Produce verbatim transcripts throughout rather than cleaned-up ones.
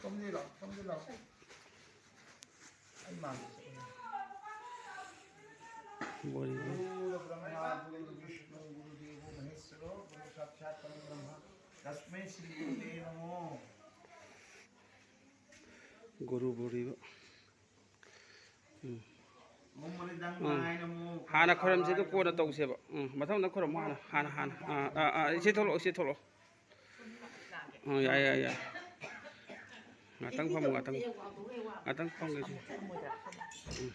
ꯊꯝꯖꯤꯜꯂꯣ, ꯊꯝꯖꯤꯜꯂꯣ꯫ ꯑꯩ ꯃꯥꯡꯗ ꯆꯠꯂꯦ꯫ ꯕꯣꯔꯤ꯫ गुरु ब्रह्मा गुरु विष्णु गुरु देवो महेश्वरो गुरु साक्षात परम ब्रह्म तस्मै श्री गुरुवे नमो। ꯒꯨꯔꯨ ꯕꯣꯔꯤꯕ꯫ ꯎꯝ꯫ ꯎꯝ꯫ ꯍꯥꯟꯅ ꯈꯣꯏꯔꯝꯁꯤꯗ ꯀꯣꯟꯅ ꯇꯧꯁꯦꯕ꯫ ꯎꯝ, ꯃꯊꯪꯗ ꯈꯣꯏꯔꯝꯃꯣ ꯍꯥꯟꯅ, ꯍꯥꯟꯅ, ꯍꯥꯟꯅ꯫ ꯑꯥ, ꯑꯥ, ꯑꯥ, ꯏꯆꯦ ꯊꯣꯛꯂꯛꯑꯣ, ꯏꯆꯦ ꯊꯣꯛꯂꯛꯑꯣ꯫ ꯑꯥ, ꯌꯥꯏ, ꯌꯥꯏ, ꯌꯥꯏ꯫ ꯉꯥꯛꯇꯪ ꯐꯝꯃꯨ, ꯉꯥꯛꯇꯪ꯫ ꯉꯥꯛꯇꯪ ꯐꯝꯒꯦ ꯁꯤ꯫ ꯎꯝ꯫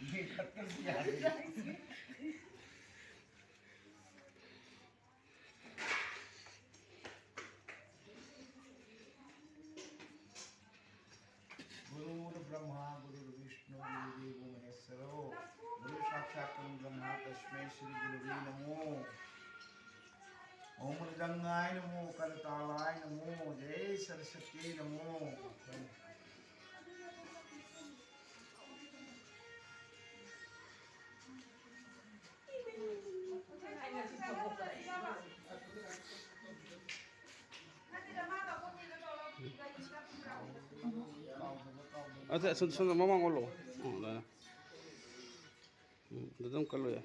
गुरुर्ब्रह्मा गुरुर्विष्णु गुरुदेवो महेश्वरो गुरु साक्षात परम ब्रह्मा तस्मै श्री गुरुवे नमो। ओम मृदंगाय नमो, करतालाय नमो, जय सरस्वती नमो। ꯑꯗ ꯁꯨꯝ, ꯁꯨꯝ ꯃꯃꯥꯡ ꯑꯣꯜꯂꯣ꯫ ꯎꯝ, ꯑꯗꯨꯃꯥꯏꯅ꯫ ꯎꯝ, ꯑꯗꯨ ꯑꯗꯨꯝ ꯀꯜꯂꯣ ꯌꯥꯏ꯫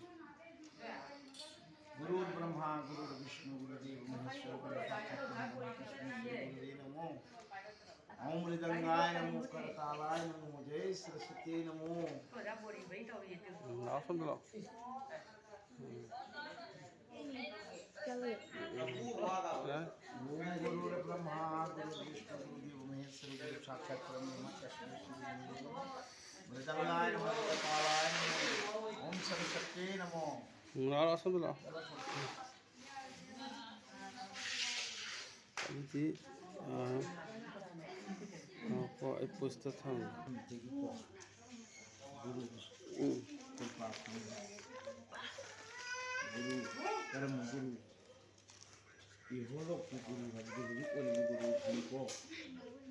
गुरुर्ब्रह्मा गुरुर्विष्णु गुरुदेव महेश्वर गुरु साक्षात परम ब्रह्म तस्मै श्री गुरुवे नमो। ओम मृदंगाय नमो, करतालाय नमो, जय सरस्वती नमो। ꯎꯝ, ꯂꯥꯛꯑꯣ, ꯁꯣꯝꯗ ꯂꯥꯛꯑꯣ꯫ ꯎꯝ꯫ ꯌꯥꯏ꯫ ओम गुरुर्ब्रह्मा गुरुर्विष्णु गुरुदेव महेश्वर गुरु साक्षात परम ब्रह्म तस्मै श्री गुरुवे नमः। मृदंगाय नमः, करतालाय नमः, ओम सरस्वती नमः। ꯎꯝ, ꯂꯥꯛꯑꯣ, ꯂꯥꯛꯑꯣ, ꯁꯣꯝꯗ ꯂꯥꯛꯑꯣ꯫ ꯑꯗꯨꯗꯤ, ꯑꯥ, ꯉꯥꯏꯈꯣ, ꯑꯩ ꯄꯨꯁꯇ ꯊꯝꯒꯦ꯫ ꯎꯝ꯫ ꯒꯨꯔꯨ, ꯀꯔꯝꯕ ꯒꯨꯔꯨ? ꯏꯍꯣꯂꯣꯛꯀꯤ ꯒꯨꯔꯨ ꯍꯥꯏꯕꯗꯤ ꯍꯧꯖꯤꯛ ꯑꯣꯏꯔꯤꯕ ꯒꯨꯔꯨꯁꯤꯅꯤꯀꯣ꯫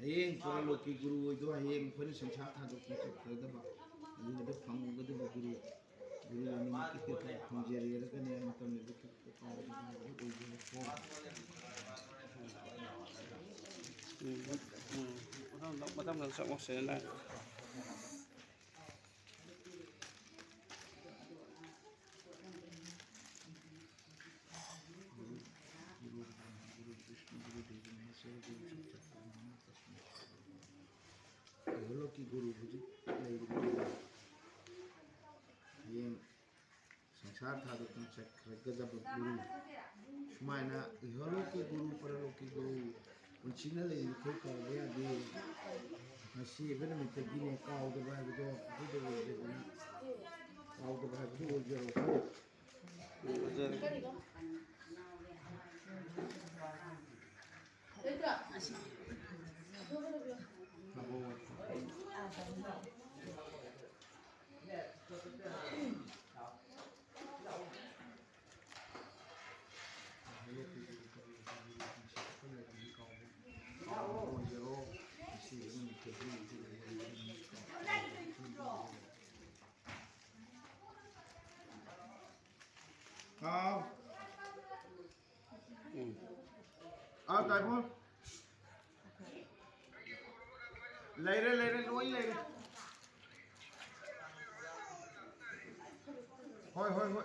ꯍꯌꯦꯡ ꯄꯔꯂꯣꯛꯀꯤ ꯒꯨꯔꯨ ꯑꯣꯏꯗꯣ, ꯍꯌꯦꯡ ꯑꯩꯈꯣꯏꯅ ꯁꯪꯁꯥꯔ ꯊꯥꯗꯣꯛꯄ ꯆꯠꯀꯗꯕ, ꯑꯗꯨꯗ ꯐꯪꯒꯗꯕ ꯒꯨꯔꯨ꯫ ꯒꯨꯔꯨ ꯑꯅꯤꯃꯛꯀꯤ ꯀ꯭ꯔꯤꯄꯥ ꯐꯪꯖꯔꯦ ꯍꯥꯏꯔꯒꯅꯦ, ꯃꯇꯝ ꯂꯩꯕ ꯀ꯭ꯔꯤꯄꯥ ꯑꯣꯏꯖꯔꯦꯀꯣ꯫ ꯎꯝ, ꯎꯝ꯫ ꯃꯊꯪ ꯃꯊꯪ ꯆꯪꯉꯣ ꯁꯤꯗꯅ꯫ ꯏꯍꯣꯂꯣꯛꯀꯤ ꯒꯨꯔꯨ ꯍꯧꯖꯤꯛ ꯂꯩꯔꯤꯕ ꯍꯌꯦꯡ ꯁꯪꯁꯥꯔ ꯊꯥꯗꯣꯛꯇꯨꯅ ꯆꯠꯈ꯭ꯔꯒꯗꯕ ꯒꯨꯔꯨ, ꯁꯨꯃꯥꯏꯅ ꯏꯍꯣꯂꯣꯛꯀꯤ ꯒꯨꯔꯨ, ꯄꯔꯂꯣꯛꯀꯤ ꯒꯨꯔꯨ, ꯄꯨꯟꯁꯤꯅ ꯂꯩꯔꯤꯕ ꯑꯩꯈꯣꯏ ꯀꯥꯎꯕ ꯌꯥꯗꯦ꯫ ꯉꯁꯤ ꯑꯣꯏꯕ ꯅꯨꯃꯤꯠꯇꯒꯤꯅꯦ ꯀꯥꯎꯗꯕ ꯍꯥꯏꯕꯗꯣ ꯑꯗꯨꯗ ꯑꯣꯏꯖꯗꯅ, ꯀꯥꯎꯗꯕ ꯍꯥꯏꯕꯗꯨ ꯑꯣꯏꯖꯔꯣꯀꯣ꯫ ꯍꯥꯎ꯫ ꯎꯝ꯫ ꯑꯥ, ꯇꯥꯏꯕꯪ꯫ ꯂꯩꯔꯦ, ꯂꯩꯔꯦ, ꯂꯣꯏ ꯂꯩꯔꯦ꯫ ꯍꯣꯏ, ꯍꯣꯏ, ꯍꯣꯏ꯫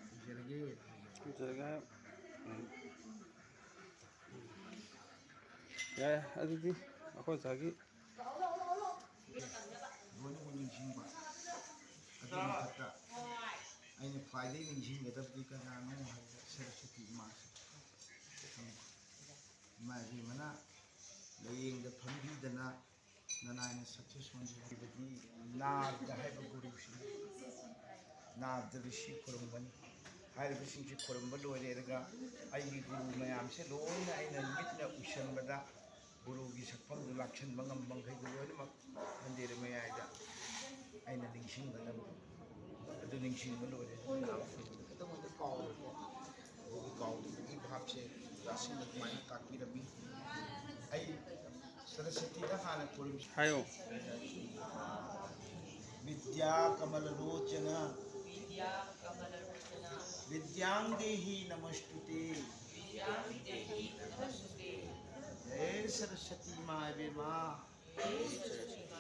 ꯊꯝꯖꯔꯒꯦ꯫ ꯎꯝ꯫ ꯌꯥꯏ, ꯑꯗꯨꯗꯤ ꯑꯩꯈꯣꯏ ꯑꯣꯖꯥꯒꯤ ꯂꯣꯏꯅꯃꯛ ꯅꯤꯡꯁꯤꯡꯕ꯫ ꯑꯗꯨꯒꯤ ꯃꯊꯛꯇ ꯑꯩꯅ ꯈ꯭ꯋꯥꯏꯗꯒꯤ ꯅꯤꯡꯁꯤꯡꯒꯗꯕꯗꯤ ꯀꯅꯥꯅꯣ ꯍꯥꯏꯕꯗ ꯁꯔꯁꯋꯇꯤ ꯏꯃꯥꯁꯦ꯫ ꯏꯃꯥ ꯏꯕꯦꯝꯃꯅ ꯂꯥꯏꯌꯦꯡꯗ ꯐꯝꯕꯤꯗꯅ ꯅꯅꯥꯏꯅ success ꯑꯣꯟꯖꯔꯤꯕꯗꯤ ꯅꯥꯔꯗ ꯍꯥꯏꯕ ꯒꯨꯔꯨꯁꯤꯅꯤ꯫ ꯅꯥꯔꯗ ꯔꯤꯁꯤ ꯈꯨꯔꯨꯝꯒꯅꯤ꯫ ꯍꯥꯏꯔꯤꯕꯁꯤꯡꯁꯤ ꯈꯨꯔꯨꯝꯕ ꯂꯣꯏꯔꯦꯔꯒ ꯑꯩꯒꯤ ꯒꯨꯔꯨ ꯃꯌꯥꯝꯁꯦ ꯂꯣꯏꯅ ꯑꯩꯅ ꯃꯤꯠꯅ ꯎꯁꯟꯕꯗ ꯒꯨꯔꯨꯒꯤ ꯁꯛꯐꯝꯗꯨ ꯂꯥꯛꯁꯟꯕ ꯉꯝꯕ ꯃꯈꯩꯗꯨ ꯂꯣꯏꯅꯃꯛ ꯃꯟꯗꯤꯔ ꯃꯌꯥꯏꯗ ꯑꯩꯅ ꯅꯤꯡꯁꯤꯡꯒꯗꯕ꯫ ꯑꯗꯨ ꯅꯤꯡꯁꯤꯡꯕ ꯂꯣꯏꯔꯦ꯫ ꯈꯤꯇꯪ ꯑꯣꯏꯅ ꯀꯥꯎꯔꯦꯀꯣ꯫ ꯑꯗꯨꯒꯤ ꯀꯥꯎꯗꯕꯒꯤ ꯚꯥꯞꯁꯦ ꯑꯣꯖꯥꯁꯤꯡꯅ ꯑꯗꯨꯃꯥꯏꯅ ꯇꯥꯛꯄꯤꯔꯝꯃꯤ꯫ ꯑꯩ ꯁꯔꯁꯇꯤꯗ ꯍꯥꯟꯅ ꯈꯨꯔꯨꯝ ꯍꯥꯏꯌꯣ꯫ विद्याकमललोचन विद्याकमललोचन विद्यां देहि नमोऽस्तु ते। विद्यां देहि नमोऽस्तु ते। हे सरस्वती माँ, हे माँ, हे सरस्वती